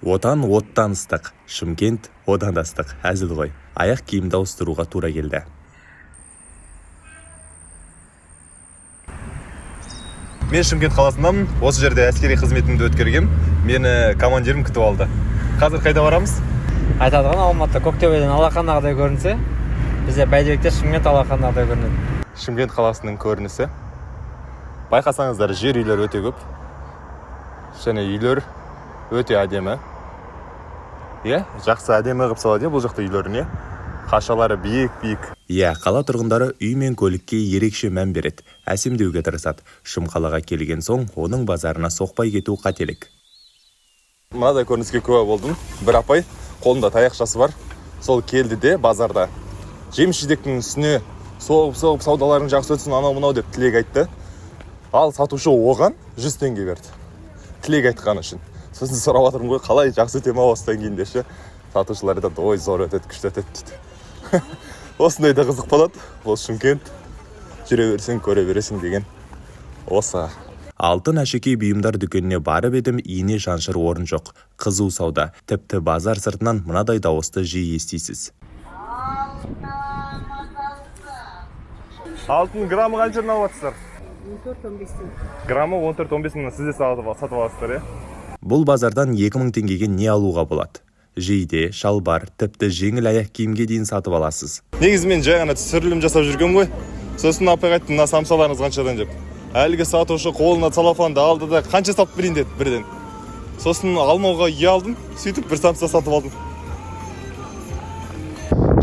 Отан оттан ыстық, Шымкент одан да ыстық. Әзіл ғой. Аяқ киімді ауыстыруға тура келді. Мен Шымкент қаласындамын. Осы жерде әскери қызметімді өткергем. Мені командирім күтіп алды. Қазір қайда барамыз? Айтады ғой, Алматы Көктөбеден алақандағыдай көрінсе, бізде Бәйдібекте Шымкент алақандағыдай көрінеді. Шымкент қаласының көрінісі. Байқасаңыздар, жер үйлер өте көп және үйлер өте әдемі. Иә, жақсы, әдемі қылып салады, иә, бұл жақта үйлерін, иә, қашалары биік биік. Иә, қала тұрғындары үй мен көлікке ерекше мән береді, әсемдеуге тырысады. Шым қалаға келген соң оның базарына соқпай кету қателік. Мынадай көрініске куә болдым. Бір апай, қолында таяқшасы бар, сол келді де, базарда жеміс жидектің үстіне соғып соғып, саудаларың жақсы өтсін, анау мынау деп тілек айтты. Ал сатушы оған 100 теңге берді тілек айтқаны үшін. Сосын сұрап жатырмын ғой, қалай, жақсы өте ма осыдан кейін деп ше. Сатушылар айтады: «Ой, зор өтеді, күшті өтеді», — дейді. Осындай да қызық болады. Бұл Шымкент, жүре берсең, көре бересің деген осы. Алтын әшекей бұйымдар дүкеніне барып едім, ине шаншыр орын жоқ. Қызу сауда. Тіпті базар сыртынан мынадай дауысты жиі естисіз. Алтын граммы қаншадан алып жатсыздар? 14-15-тен. Граммы 14-15 мыңнан. Сіз де сатып аласыздар, иә? Бұл базардан 2000 теңгеге не алуға болады? Жейде, шалбар, тіпті жеңіл аяқ киімге дейін сатып аласыз. Негізі мен жай ғана түсірілім жасап жүргенмін ғой. Сосын апайға айттым: «Мына самсаларыңыз қаншадан?» — деп. Әлгі сатушы қолына целлофанды алды да, «Қанша салып берейін?» — деді бірден. Сосын алмауға ұялдым, сөйтіп бір самса сатып алдым.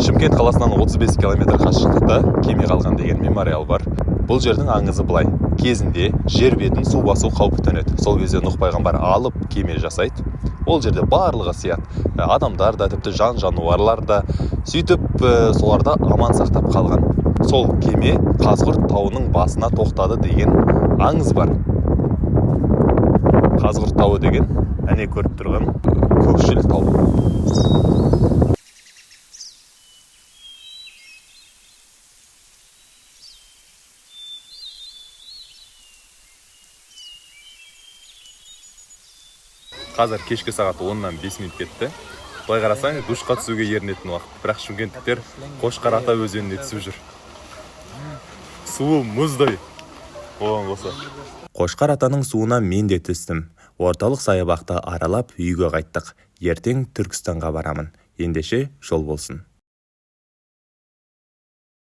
Шымкент қаласынан 35 километр қашықтықта Кеме қалған деген мемориал бар. Бұл жердің аңызы былай: кезінде жер бетін су басу қаупі төнеді. Сол кезде Нұх пайғамбар алып кеме жасайды. Ол жерде барлығы сияды, адамдар да, тіпті жан жануарлар да. Сөйтіп соларды аман сақтап қалған. Сол кеме Қазғұрт тауының басына тоқтады деген аңыз бар. Қазғұрт тауы деген әне көріп тұрған көкшіл тау. Қазір кешкі сағат 10-нан 5 минут кетті. Былай қарасаң, душқа түсуге ерінетін уақыт, бірақ шымкенттіктер Қошқар ата өзеніне түсіп жүр. Суы мұздай оған қоса. Қошқар атаның суына мен де түстім. Орталық саябақты аралап, үйге қайттық. Ертең Түркістанға барамын. Ендеше, жол болсын.